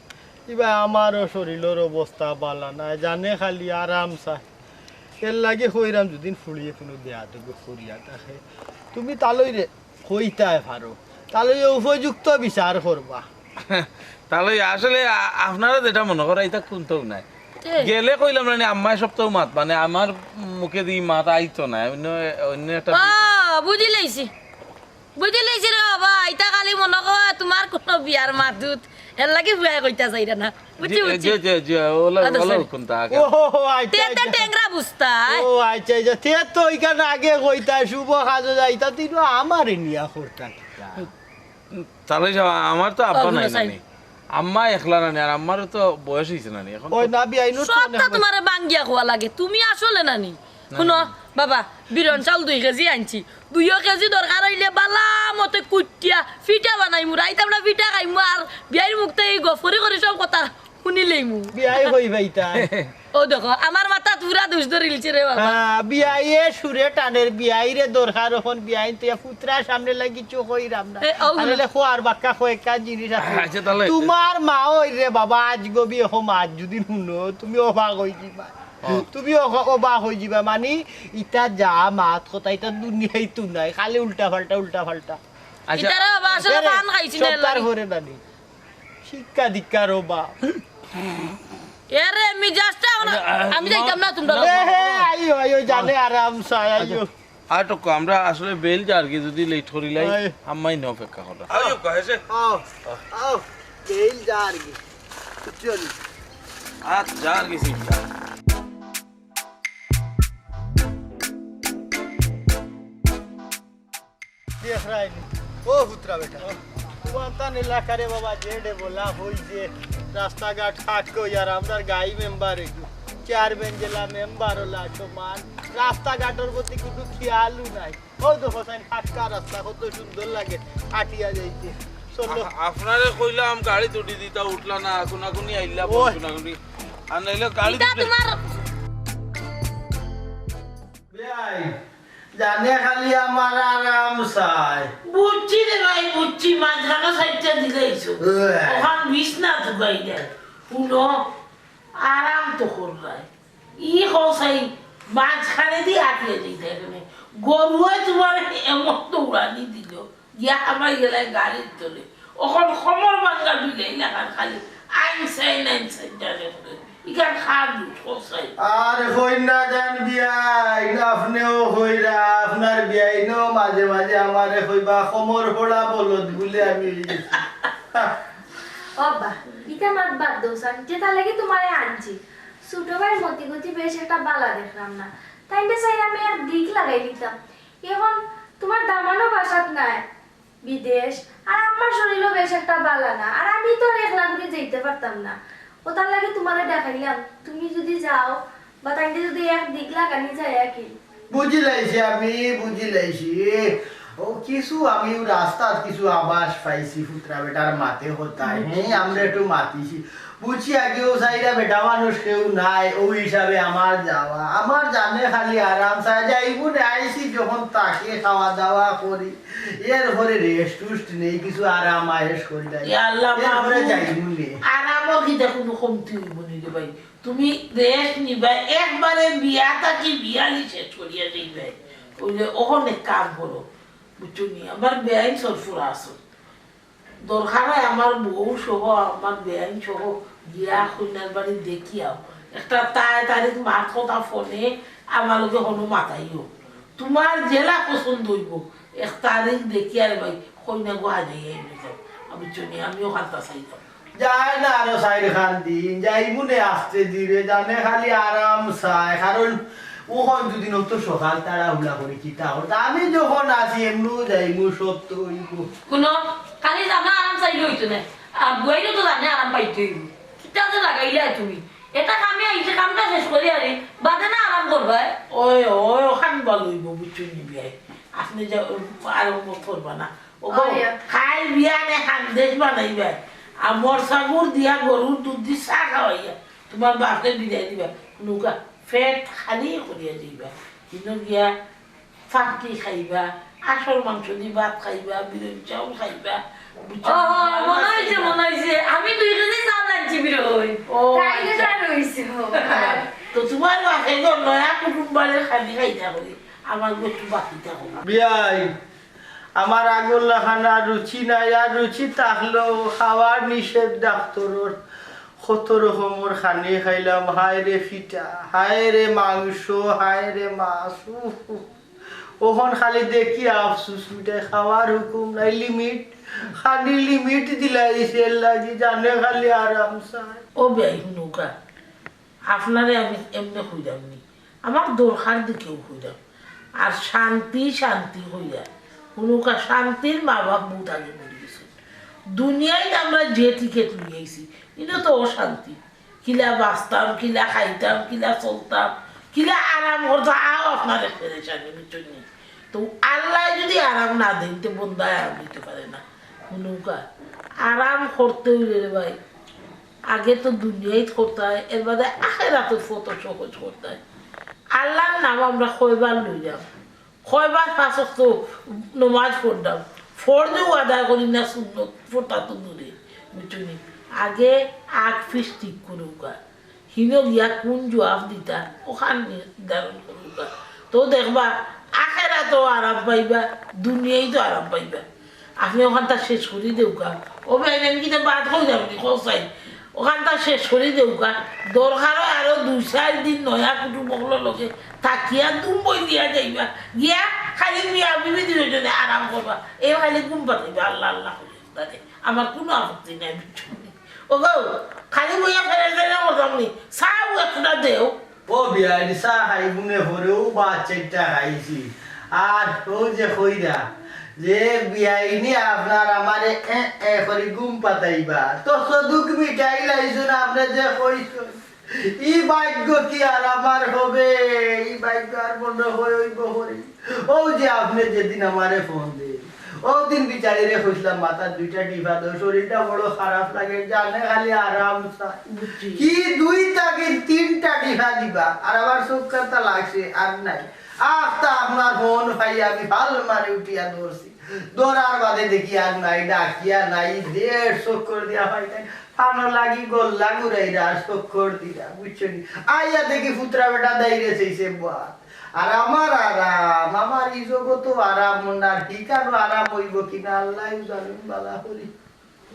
ইবা আমারও শরীলর অবস্থা বালা নায়, জানে খালি আরাম চায়। এর লাগি কইরাম, দুদিন ফুড়িয়ে কুনু বেয়াদবি করিয়া থাকে, তুমি তালইরে কইতায় পারো, তালইয়ে উপযুক্ত বিচার করবা। তালই আসলে আ-, আপনারা যেটা মনো করা, ইটা কুনতাউ নাই। এ। গেলে কইলাম না নি, আম্মায় সপ্তাহ মাত, মানে, আমার মুখেদি মাত আইতো না, অন্য, অন্য একটা আ, বুঝিলাইছি। বুঝিলাইছি রে বাবা, ইতা খালি মনো কয় তুমার কুনু বিয়ার মাত দুত, এর লাগি ফুয়ায় কইতা চাইরা না। বুঝছি, জি, বুঝছি। জি, জি, জি, ওলা, আচ্ছা, ওলা sorry। কুনতা আগে। ও, আচ্ছা, তে, তে আচ্ছা। টেংরা বুঝতায়। ও, আচ্ছা, আচ্ছা। তে তো ইখান আগে কইতা, শুভ কাজো যাইতা, তুই তো আমারে নিয়া করতা কিতা? তালই সাব, আমার তো আব্বা ও, নাই হুনো, নানি। আম্মা একলা নানি, আর আম্মারও তো বয়স অইছে নানি, এখন ওই তো না, বিয়াইনর তো সবটা অনেক তুমারে বাঙ্গিয়া কওয়া লাগে, তুমি আসলে নানি। না, হুনো, না। বাবা, বিরন চাউল দুই কেজি আনছি, দুইও কেজি দরকার অইলে বালা মতে কুটিয়া পিঠা বানাইমু, রাইত আমরা পিঠা খাইমু, আর বিয়াইর মুখ থাকি ই গফ করি করি সব কথা হুনিলাইমু। বিয়াই কই পাইতা? ও দেখো, আমার মাথাত পুরা দুষ ধরিলছে রে বাবা। হ্যাঁ, বিয়াইয়ে সুরে টানের, বিয়াইরে দরকার অখন, বিয়াইন তো ইয়া পুতরার সামনে লাগি কিচ্ছু কইরাম না। এ, ও আর হুনো। অইলে খোয়ার বাক্কা কয়েকটা জিনিস আছে। আচ্ছা, তাহলে তুমার মা ওই রে বাবা, আইজ গবি অখন মাত যদি হুনো, তুমি অবাক অইযিবা। ও। তুমি অ-, অবাক অইযিবা, মানি, ইতা যা মাত কথা, ইতা দুনিয়াইত নাই, খালি উল্টা পাল্টা, উল্টা পাল্টা। আচ্ছা। ইতারা বাবা আসলে এরে, পান খাইছি না, সব তার লাগে। ঘরে নানি। শিক্ষা দীক্ষার অভাব। এরে, মিজাজটা এখন আ-, আ-, আমি যাইতাম না, তোমরা এ, হে, আইও, আইও, জানে আরাম চাই, আইও। আচ্ছা, আর তো কো, আমরা আসলে বেইল যারগি, যদি late করিলাই, আয়। আম্মাই না অপেক্ষা করো। আইও, কয়েছে। আও, আও, বেইল যারগি। চল। আজ যারগি চিন্তা। দেখরায়নি। ও পুতরা বেটা, তুমার তান এলাকারে বাবা, যে ডেভেলপ অইছে, রাস্তাঘাট কাক কই, আর আমরার গাই মেম্বার এগু, চেয়ারম্যান জেলা মেম্বার অলা সমান, রাস্তাঘাটর প্রতি কুনু খিয়ালউ নাই। ও দেখো সাইন, পাক্কা রাস্তা, কত সুন্দর লাগে হাঁটিয়া যাইতে। চলো। আ-, আপনারে কইলাম গাড়িত উঠি দিতা, উঠলা না, কোনাকুনি আইলা, ওই। কোনাকুনি। আর নাইলে গাড়িত ইটা উঠে তুমার জানে খালি আমার আরাম চায়। বুঝছি রে ভাই, বুঝছি, মাঝখানো সাইডটা দিলাইছো। ওহ। ওখান বিছনা তুকাই দেয়। হুনো, আরাম তো কররায়। ই কও চাই, মাঝখানেদি আটিয়া যাইতায় কেনে? গরুয়ে তুমার এমন দৌড়ানি দিল, গিয়া হামাই গেলায় গাড়ির তলে। অখন কমর ভাঙ্গা বিলাই লাখান খালি আইন সাইন, আইন সাইন জানে করে। ইখান কার দুষ, কও চাই? আর কইন না জান বিয়াইন, আপনেও কইরা, আপনার বিয়াইনও মাঝে মাঝে আমারে কইবা, "কমর ফোড়া বলদ বুলে আমি অই গেছি।" ও আব্বা, ইতা মাত বাদ দেও চাইন, যেতার লাগি তুমারে আনছি। ছোট ভাইর মতি গতি বেশ একটা বালা দেখরাম না, তাইনরে চাইরাম এক দিক লাগাই দিতাম। অখন তুমার দামানও বাসাত নাই, বিদেশ, আর আম্মার শরীরও বেশ একটা বালা না, আর আমি তো আর একলা করি যাইতে পারতাম না। অতার লাগি তুমারে ডাকাইলাম, তুমি যুদি যাও, বা তাইনরে যুদি এক দিক লাগানি যায় আর কি। বুঝিলাইছি আমি, বুঝিলাইছি। ও কিছু আমি রাস্তাত কিছু আভাস পাইছি, ফুতরা বেটার মাতে হতায়। হুম, আমরা একটু মাতিছি। বুঝছি, আগেও চাইরা বেটা মানুষ কেউ নাই, অউ হিসাবে আমার যাওয়া। আমার জানে খালি আরাম চায়, যাইমু নে, আইছি যখন থাকি খাওয়া দাওয়া করি, এরপরে রেস্ট টুস্ট নেই, কিছু আরাম আয়েশ করি নাই। ইয়া আল্লাহ এরপরে মাবুদ, যাইমু নে। আরামও কিতা কুনু কমতি অইবো নি রে ভাই? তুমি রেস্ট নিবা, একবারে বিয়া থাকি বিয়ালি শেষ করিয়া যাইবায়। অইলে অখন এক কাম করো, বুঝছো নি? আমার বেআইন সরফুরা আছো, দরকার অয় আমার বউ সহ, আমার বেআইন সহ গিয়া কইন্যার বাড়ি দেখিয়াও। একটা তায় তারিখ মাত কথা ফোনে আমার লগে হনো মাতাইও। তুমার যেলা পছন্দ অইবো, এক তারিখ দেখিয়া রে ভাই, কইন্যা গো হাজাই আইবে যাও। আমি চলি, আমিও খান্তা চাইলাম। যায় না আরো চাইর খান দিন, যাইমু নে আস্তে ধীরে, জানে খালি আরাম চায়। কারণ অখন যুদি নত সকাল তাড়াহুড়া করি কিতা অর, তা আমি যখন আছি এমনেউ যাইমু, সব তো অইবো। হুনো, খালি জানে আরাম চাইলে অইতো নায়, আর বুয়াইনও তো জানে আরাম পাইতে অইবো। কিতা যে লাগাইলা তুমি? এটা কামে আইছে, কামটা শেষ করি আরে, বাদে না আরাম করবায়। ওই, ওই, অখান ভালা অইবো, বুঝছো নি বিয়াই? আপনে যা, আরম্ভ করবা না। ও গো, ওই। খাই বিয়ানে খান্দেশ বানাইবা। আর মরসা গুড় দিয়া গরুর দুধ দি চা খাওয়াইয়া তুমার বাপরে বিদায় দিবা। নৌকা পেট খালি করিয়া যাইবা। কিন্তু গিয়া ফাঁকি খাইবা, আসল মাংস দি ভাত খাইবা, বিরন চাউল খাইবা। বুঝছো? ও, মনে অইছে, মনে অইছে। আমি দুই কেজি চাউল আনছি বিরন। ও, তাইলে আচ্ছা। তার অইছে। তো তুমার বাপে তো নয়া কুটুম বাড়ির খানি খাইতা করি। আমার গো একটু বাকি থাকো। বিয়াই, আমার আগর লাখান আর রুচি নাই, আর রুচি থাকলেও খাওয়ার নিষেধ ডাক্তরর। কত রকমর খানি খাইলাম, হায় রে ফিটা, হায় রে মাংস, হায় রে মাছ, উফ, উফ। অখন খালি দেখি আফসুস মিটায়, খাওয়ার হুকুম নাই, limit, খালি limit দিলাইছে, এর লাগি জানে খালি আরাম চায়। ও বিয়াই, হুনউক্কা, আপনারে আমি এমনে কইরাম নি, আমার দরকার দেখিয়াউ কইরাম। আর শান্তি, শান্তি কইরা, হুনউক্কা, শান্তির মা বাপ বউত আগে মরি গেছইন। দুনিয়াইত আমরা যে টিকিট লইয়া আইছি, ইনো তো অশান্তি। কিলা বাঁচতাম, কিলা খাইতাম, কিলা চলতাম, কিলা আরাম করতাম, অউ আপনার এক পেরেশানি, বুঝছইন নি? তো আল্লায় যুদি আরাম না দেইন, তে বন্দায় আরাম দিতে পারে না। হুনউক্কা, আরাম করতে অইলে রে ভাই, আগে তো দুনিয়াইত করতায়, এরবাদে আখেরাতর পথ সহজ করতায়। আল্লার নাম আমরা কয়বার লইলাম, কয়বার পাঁচ ওয়াক্ত নমাজ পড়লাম, ফরজও আদায় করি না, সুন্নত পড়তা তো দূরে, বুঝছো নি? আগে আগ পিছ ঠিক করউক্কা, হিনো গিয়া কুন জুয়াপ দিতা, অখান নির্ধারণ করউক্কা। তো দেখবা, আখেরাতও আরাম পাইবা, দুনিয়াইতও আরাম পাইবা। আপনে অখানতা শেষ করি দেউক্কা। ও ভাই, আমি কিতা বাদ কইরাম নি, কও চাই। অখানতা শেষ করি দেউক্কা। দরকার অয় আরো দুই চাইর দিন নয়া কুটুম অকলর লগে থাকিয়া দুম বই দিয়া যাইবা। গিয়া খালি মিয়া বিবি দুইজনে আরাম করবা। এ খালি ঘুম পাড়িবা, আল্লাহ আল্লাহ করি। তাতে আমার কুনু আপত্তি নাই, বুঝছো নি? ও গো, খালি বইয়া ফেরে ফেরে করতাম নি। চাও একটা দেও। ও বিয়াই, চা খাইমু নে পরে, অউ ভাত চাইরটা খাইছি। আর অউ যে কইরা, যে বিয়াইনে আপনার আমারে এ, এ করি ঘুম পাতাইবা। তো সদুক মিটাইলাইছইন আপনে যে কইছইন। ই ভাগ্য কি আর আমার হবে? ই ভাগ্য আর মনে হয় অইবো করি। অউ যে আপনে যেদিন আমারে ফোন দেইন, অউ দিন বিচারিরে কইছলাম, "মাথাত দুইটা টিপা দেও, শরীরটা বড় খারাপ লাগে, জানে খালি আরাম চায়।" বুঝছি। কি দুই থাকি তিনটা টিপা দিবা, আর আমার চউখ কান্তা লাগছে, আর নাই। আখতা আপনার ফোন পাইয়া আমি ফাল মারি উঠিয়া ধরছি। ধরার বাদে দেখি আর নাই, ডাকিয়া নাই, দেড় চক্কর দিয়া পাইতাম। ফানো লাগি গল্লা ঘুরাইরা আর চক্কর দিরা, বুঝছো নি? আইয়া দেখি ফুতরা বেটা দাইরে সেইছে বওয়াত। আর আমার আরাম, আমার ই জগতো আরাম, মনার হিকানো আরাম অইবো কিনা আল্লায় জানইন বালা করি।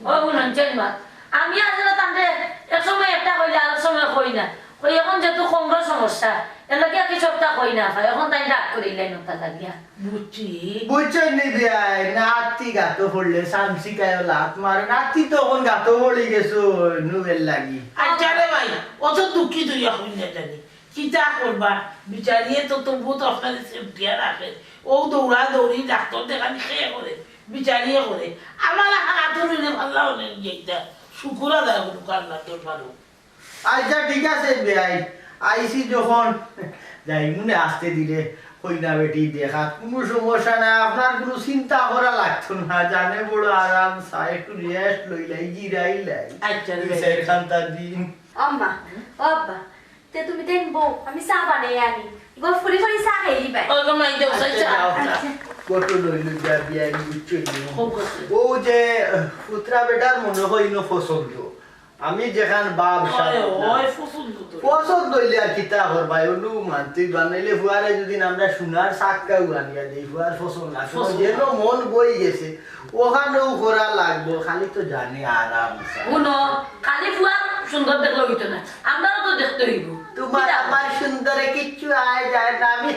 ও হুনইন, চেন মাত। আমি আজ না তানরে এক সময় একটা কইলে আর সময় কই না। কই এখন যেহেতু কমরো সমস্যা, এর লাগি আর কি সবটা কই না পাই। এখন তাই রাগ করিলাই নতা লাগিয়া। বুঝছি। বুঝছইন নি বিয়াই, নাতি গাতো পড়লে সামসিকায়ও লাত মারে। নাতি তো এখন গাতো পড়ি গেছে, নুবের লাগি। আচ্ছা রে ভাই, অত দুঃখিত অইয়া কই না জানি। কিতা করবা? বিচারিয়ে তো তবুও তো আপনারে সেফটিয়া রাখে। ও দৌড়া দৌড়ি ডাক্তর দেখানি কে করে, বিচারিয়ে করে। আমার এখন আতুর হইলে ভাল্লা হলে গিয়ে এটা শুকুর আদায় করুক আল্লাহ দরবারও। আচ্ছা, ঠিক আছে বিয়াই, আইছি যখন যাই মনে আসতে দিলে কইনা বেটি দেখা, কোনো সমস্যা নাই, আপনার কোনো চিন্তা করা লাগতো না। জানে বড় আরাম চাই, একটু রেস্ট লইলাই, জিরাইলাই। আচ্ছা, দুই রে। চাইর ঘন্টা দিন। আম্মা, ও আব্বা, তে তুমি তেন বউ, আমি চা বানাই আনি। গফ করি করি চা খাই দিবায়। ওই গো, মাই দেও, চাই আচ্ছা, চা। যাও, যাও। আচ্ছা। কত লইল যা বিয়াই বুঝছো নি? খুব করছে। ও যে, আহ, পুত্রা বেটার মনে হয় ইনো পছন্দ। আমি যেখান বাপ ওই, সাপ না। ওই পছন্দ তো। পছন্দ হইলে আর কিতা করবায়, অনু মানতে বানাইলে ফুয়ারে যদি আমরা সোনার সাক্কাও আনিয়া দেই, ফুয়ার পছন্দ না। পছন্দ যেন না। মন বই গেছে, ওখানেও করা লাগবো, খালি তো জানি আরাম চাই। হুনো, খালি ফুয়ার সুন্দর দেখলে হইতো না, আমরারও তো দেখতে হইব। তোমার কিতা? আমার সুন্দরে কিচ্ছু আয় যায় না। আমি,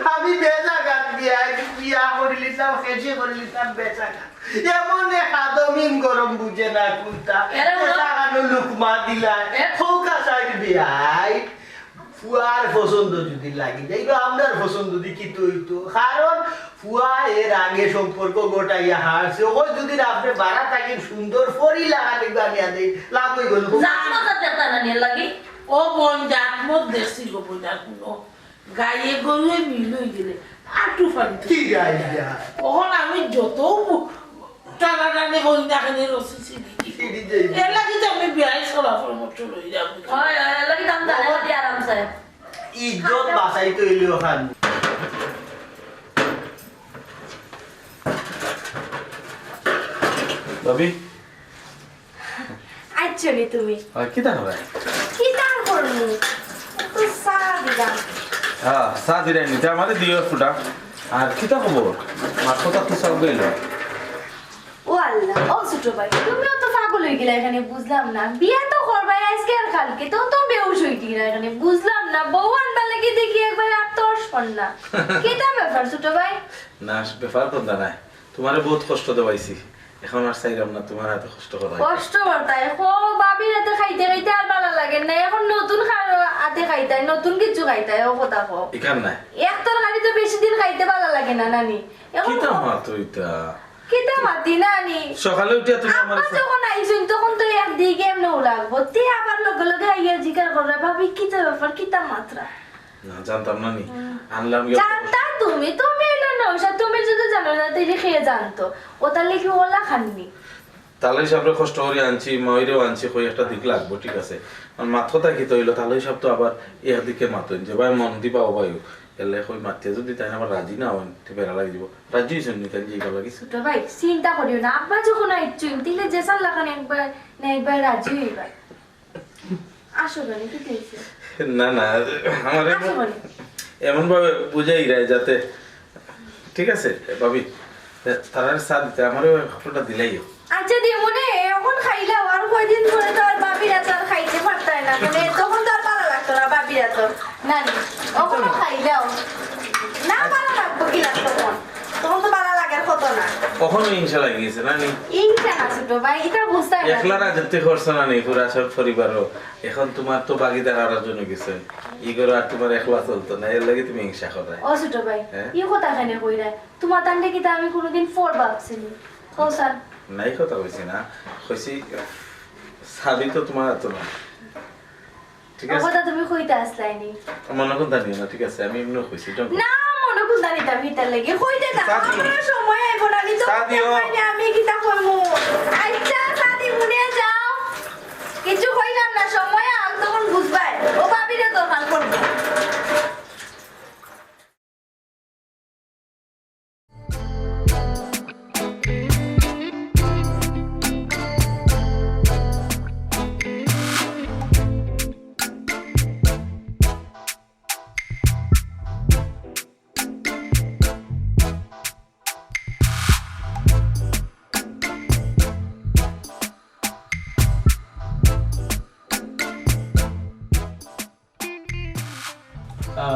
আমি বেজাগাত বিয়া, বিয়া করিলিতাম, খেসি করিলিতাম বেজাগাত। এমন এক আদমিন গরম বুঝে না কুন্তা। এরে ওরা বেজাগানো লুকমা দিলায়। এ- খৌকা সাইড বিয়াই। ফুয়ার পছন্দ যদি লাগি যায়, ইবা আমরার পছন্দ দি কিতা অইতো? কারণ ফুয়া এর আগে সম্পর্ক ঘটাইয়া হারছে। ও যদি আপনি বাড়া থাকি সুন্দর ফরি লাগানি বানিয়া দেই, লাভ হই গেল। জাত মত দেখতা না নি এর লাগি? ও বোন, জাত মত দেখছি গো বোন, আর কোনো গাইয়ে গরুয়ে মিল হই গেলে আটু ফাড়ি। কি গাইয়া? তখন আমি যত বু-, টানাটানি করি না কেন, রশি ছিঁড়ি। ছিঁড়ি যাইব। এর লাগি তো আমি বিয়াই সলা পরামর্শ লই যাবো। হয়, হয়, এর লাগি তো আমি জানি না, আরাম চাই। ইজ্জত বাঁচাইতে হইলে ওখান। ভাবি। আইচ্ছা নি তুমি। আর কিতা করো? কিতা করমু? তো চা দিলাম। হ্যাঁ, চা দিলাই নি। তে আমারে দিও ফুটা। আর কিতা খবর? মাত কথা তো সব গেল। ও আল্লাহ, ও ছোট ভাই, তুমিও তো পাগল হই গেলা এখানে, বুঝলাম না। বিয়া তো করবায় আইজকে আর কালকে, তো তো বেহুশ হই গেলা এখানে, বুঝলাম না। বউ আনবার লাগি দেখি একবারে আত্মর্ষ না। কিতা ব্যাপার ছোট ভাই? না, ব্যাপার কোনটা নাই। তোমারে বহুত কষ্ট দেওয়াইছি, এখন আর চাইলাম না তোমার হাতে কষ্ট করাই। কষ্ট করতায়, খো, ভাবির হাতে খাইতে খাইতে আর ভালা লাগে না। এখন নতুন খা-, হাতে খাইতায়, নতুন কিছু খাইতায়, ও কথা কও। ইখান নাই। এক তরকারি তো বেশি দিন খাইতে ভালা লাগে না, নানি। এখন কিতা খো- মাতো ইতা? কিতা মাতি, নানি? সকালে উঠিয়া তুমি আমার আব্বা যখন আইছইন, তখন তো একদিকে এমনেও লাগবো। তে আবার লগে লগে আইয়া জিকার কররা, "ভাবি, কিতা ব্যাপার, কিতা মাতরা?" না, জানতাম না নি। হুম। আনলাম গিয়া জানতা তুমি, তুমি অইলা না, ওইসব তুমি যদি জানো না, তাইলে কে জানতো? ও তাইলে কি ওলা খাননি? তালই সাবরে কষ্ট করি আনছি, মাইরেও আনছি, কই একটা দিক লাগবো, ঠিক আছে। আর মাত কথা কিতা অইলো, তালই সাব তো আবার একদিকে মাতইন যে, "ভাই, মন দি পাও ভাই।" এলে কই মাতিয়া যদি তাইন আবার রাজি না অইন, তে বেড়া লাগি দিব। রাজি অইছইন নি তাইন যে ইবার লাগি? ছোট ভাই, চিন্তা করিও না, আব্বা যখন আইছইন, তাইলে যেসান লাখান একবার না একবার রাজি অইবা। আসো কেনে, কিতা অইছে? না, না, আমার এমন, আসো কেনে? এমন ভাবে বুঝাইরায় যাতে, ঠিক আছে, ভাবি, তারার চা দিতে আমারে এক ফোঁটা দিলাইও। আচ্ছা, দিমুনে, এখন খাইলাও, আর কয়দিন পরে তো আর ভাবির আচার খাইতে পারতায় না, মানে, তখন তো আর ভালা লাগতো না ভাবির আচার। না, না, অখনো খাইলাও। না, ভালা লাগবো কি লাগতো তখন? তখন তো ভালা লাগার কথা না। অখনো হিংসা লাগি গেছে, না নি? হিংসা না, ছোট ভাই, ইটা বুঝতায় না। একলা রাজত্ব করছো না নি, পুরা সব পরিবারও। এখন তোমার তো ভাগিদার আর একজন গেছে। ই ঘরো আর তোমার একলা চলতো না, এর লাগি তুমি হিংসা করো। ও ছোট ভাই, হ্যাঁ? ই কথা কেনে কইরায়? তোমার তানরে কিতা আমি কোনোদিন পর ভাবছি নি? কও ছাইন। না, ই কথা কইছি না। কইছি, চাবি তো তোমার হাতো না। ঠিক আছে। ও কথা তুমি কইতা আছলায় নি। মনো কুন্তা নিও না, ঠিক আছে? আমি এমনেও কইছি, don't worry। না, মনো কুন্তা নিতাম, ইতার লাগি। কইতে না, চা দিও। আমার সময় আইবো না, আমি তো চা দিও। কইতাম না, আমি কিতা কইমু। আচ্ছা, চা দিমুনে যাও। কিছু কইলাম না, সময় আউক তখন বুঝবায়। ও ভাবিরে দরকার করবো।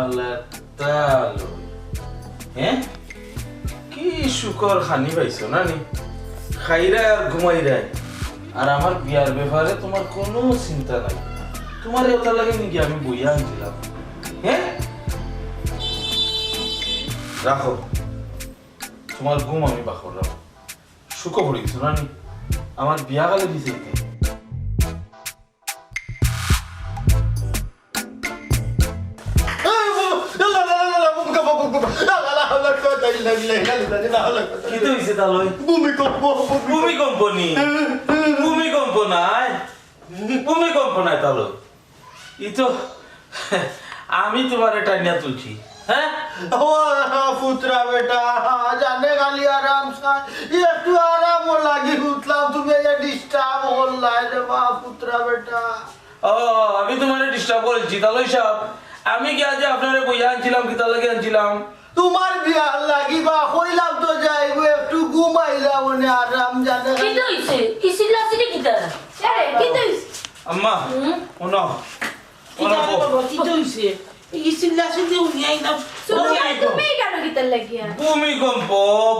আল্লাহ তাআলা। হ্যাঁ? কি সুখর খানি পাইছো না নি? খাইরায় আর ঘুমাইরায়। আর আমার বিয়ার ব্যাপারে তুমার কুনু চিন্তা নাই। তুমারে অটার লাগি নি গিয়া আমি বইয়া আনছিলাম। হ্যাঁ? রাখো। তুমার ঘুম আমি বার করলাম। সুখো পড়িছো না নি? আমার বিয়া গেলে দিছে। কিতা অইছে তালই? ভূমিকম্প, ভূমিকম্প। ভূমিকম্প নি? ভূমিকম্প নায়। ভূমিকম্প নায় তালই। ই তো আমি তুমারে টানিয়া তুলছি, হ্যাঁ? ও পুতরা বেটা, জানে খালি আরাম চায়, একটু আরামও লাগি উঠলাম, তুমি এই disturb করলায় রে বা পুতরা বেটা। ও, আমি তুমারে disturb করছি, তালই সাব? আমি কি আইজ আপনারে বইয়া আনছিলাম, কিতার লাগি আনছিলাম? তুমার বিয়ার লাগি বা কইলাম তো যাইবো, একটু ঘুমাইলাম, মানে আরাম জানে। কিতা অইছে? ই চিল্লাচিল্লি কিতা? আরে, কিতা অইছে? আম্মা, হুম? হুনো। কিতা হুনো, রে বাবা, কিতা অইছে? ই চিল্লাচিল্লি হুনিয়া আইলাম। তুমি কেনে কিতার লাগিয়া? ভূমিকম্প,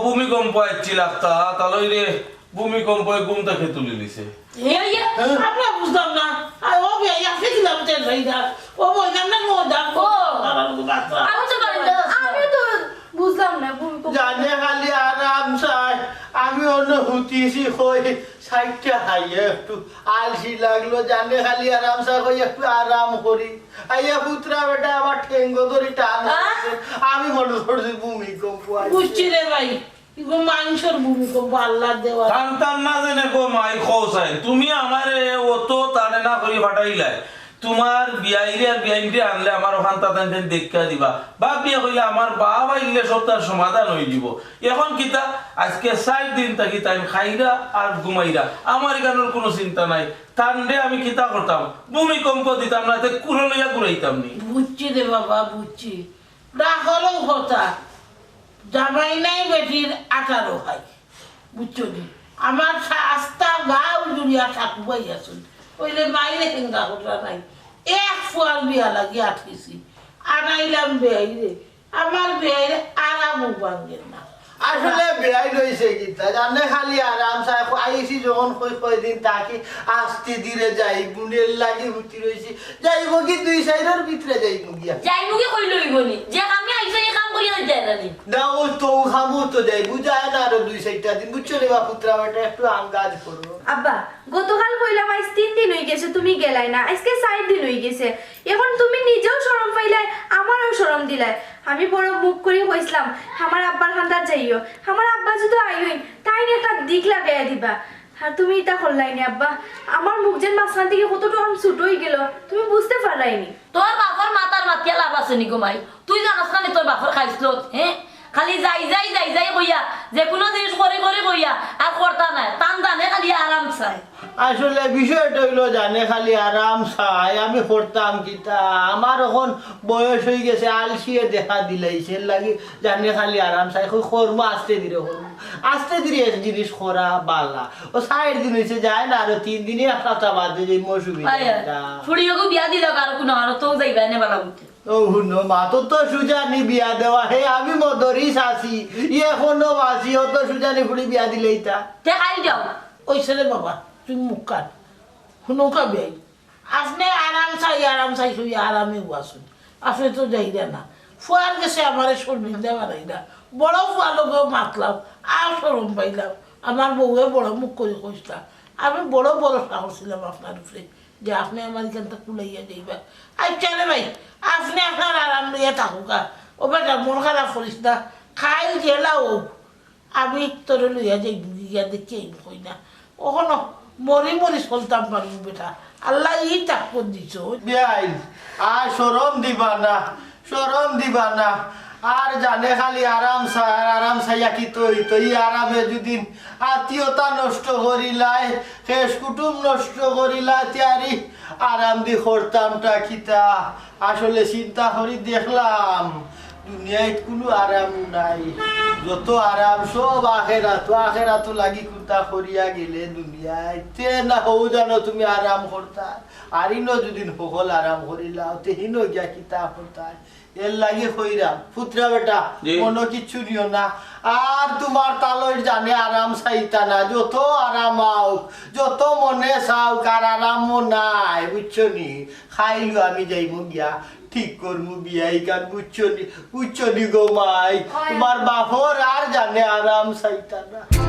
ভূমিকম্প আইছিল একটা, তালই রে। ভূমিকম্পে ঘুম থাকি তুলি নিছে। এ, এ, আমরা বুঝলাম না। আর ও ভাই, আপনি দিলাম তেল ভাই দা। ও বললাম না, ও দা, ও। আমি তো পারি না। আমি তো বুঝলাম না, ভূমিকম্প। জানে খালি আরাম চায়। আমি অনো হুতিছি কই, সাইডটা খাইয়া একটু আলসি লাগলো। জানে খালি আরাম চায় কই, একটু আরাম করি। আইয়া পুতরা বেটা আমার ঠেঙ্গো ধরি টান। আ? আমি মনে করছি ভূমিকম্প আইছে। বুঝছি রে ভাই। ইগু মানষর ভূমিকম্প আল্লার দেওয়া। টান টান না জানে গো মাই খোসাই। তুমি আমারে অত তাড়ে না করি ফাটাইলায়। তুমার বিয়াইরে আর বিয়াইনরে আনলে আমার অখান তাতাইন তাইন দেখা দিবা। বাপ বিয়া কইলে আমার বাপ আইলে সব তার সমাধান অই যিবো। এখন কিতা? আইজকে চাইর দিন থাকি তাইন খাইরা আর ঘুমাইরা। আমার ইখানোর কুনু চিন্তা নাই। তানরে আমি কিতা করতাম? ভূমিকম্প দিতাম না, তে কুলো লইয়া ঘুরাইতাম নি। বুঝছি রে বাবা, বুঝছি। রাখলো কথা। জামাই নাই বেটির আঠারো খাই। বুঝছো নি? আমার সা-, আস্তা গাউ জুড়িয়া ঠাকুবাই আছইন। অইলে মাইরে হেঙ্গা কররা নাই। এক ফুয়ার বিয়া লাগি আটকিছি। আনাইলাম বেয়াইরে। আমার বেয়াইরে আরামও ভাঙ্গের না। আসলে বেয়াই লইছে কিতা? জানে খালি আরাম চায়। আইছি যখন কই কয়দিন থাকি আস্তে ধীরে যাই। গুণের লাগি রইছি। যাইবো কি দুই চাইরর ভিতরে যাইবো গিয়া। যাইবো কি কইলে অইবো নি? যে কামে আইছো, ই কাম করিয়া যায় না নি? না, ও তো, ও কামও তো যাইবো, যায় না আরো দুই চাইরটা দিন, বুঝছো রে বা পুতরা বেটা, একটু আন্দাজ করো। আব্বা, গতকাল কইলাম আইজ তিন দিন অই গেছে, তুমি গেলায় না, আইজকে চাইর দিন অই গেছে। এখন তুমি নিজেও শরম পাইলায়, আমারেও শরম দিলায়। আমি বড় মুখ করি কইছলাম, আমার আব্বার কান্দাত যাইও, আমার আব্বা যদি আইন, তাইন একটা দিক লাগাইয়া দিবা। আর তুমি ইতা করলায় নি আব্বা? আমার মুখ যেন মাঝখান থাকি কতটুকু ছোট অই গেল, তুমি বুঝতে পারলায় নি। তোর বাপর মাথার মাতিয়া লাভ আছে নি গো মাই? তুই জানোস না নি তোর বাপর খাইছলত, হ্যাঁ? খালি যাই যাই, যাই যাই কইয়া, যে কুনু জিনিস করি করি কইয়া, আর করতা নায়। তান জানে খালি আরাম চায়। আসলে বিষয়টা অইলো জানে খালি আরাম চায়, আমি করতাম কিতা? আমার অখন বয়স অই গেছে, আলসিয়ে দেখা দিলাইছে, এর লাগি জানে খালি আরাম চায়, কই করমু আস্তে ধীরে করমু। আস্তে ধীরে এক জিনিস করা বালা। ও চাইর দিন অইছে, যায় না, আরো তিন দিনে এক সপ্তাহ বাদে যাইমু, অসুবিধা আয়, আয়। কিতা? ফুড়িওগু বিয়া দিলাও, আর কুনু আর তো যাইবায় না বালা বুঝতে। ও হুনো, মা তো, তো সুজানি বিয়া দেওয়া, হে আমি মদরিছ আছি, ইয়ে কোনো বাসি, অত সুজানি ফুড়ি বিয়া দিলে ইতা। তে খাই যাও। অইছে রে বাবা, তুই মুখ কাট। হুনো কা বিয়াই। আপনে আরাম চাই, আরাম চাই, শুই আরামে আছইন। আপনে তো যাইরা না। ফুয়ার গেছে আমারে শরমিন্দা বানাইরা। বড় ফুয়ার লগেও মাতলাম, আর শরম পাইলাম। আমার বউয়ে বড় মুখ করি কইছলা। আমি বড় ভরসা করছিলাম আপনার উপরে, যে আপনে আমার ইখানতা কুলাইয়া যাইবা। আচ্ছা রে ভাই, আপনে আপনার আরাম লইয়া থাকুকা। ও বেটা, মন খারাপ করিস না। খাইল যেলা অউক। আমি তোরে লইয়া যাইমু, গিয়া দেখি আইমু কই না। অখনো মরি মরি চলতাম পারমু বেটা। আল্লায় ই তাকত দিছইন। বিয়াই, আর শরম দিবা না, শরম দিবা না। আর জানে খালি আরাম চায়, আর আরাম চাইয়া কিতা অইতো? ই আরামে যদি আত্মীয়তা নষ্ট করিলায়, খেশ কুটুম নষ্ট করিলায়, তে আর ই আরাম দি করতামটা কিতা? আসলে চিন্তা করি দেখলাম, দুনিয়াত কুনু আরাম নাই। যত আরাম সব আখেরাত, আখেরাত লাগি কুন্তা করিয়া গেলে দুনিয়াত। তে না হউ জানো তুমি আরাম করতা। আর ইনো যদি হকল আরাম করিলাও, তে হিনো গিয়া কিতা করতায়? এর লাগি কইরাম, পুতরা বেটা, জি। মনো কিচ্ছু নিও না। আর তুমার তালই জানে আরাম চাইতা না, যত আরাম আউক, যত মনে চাউক, আর আরামও নাই, বুঝছো নি? খাইলু আমি যাইমু গিয়া, ঠিক করমু বিয়া ইখান, বুঝছো নি? বুঝছো নি গো মাই? হয়। তুমার বাপর আর জানে আরাম চাইতা না।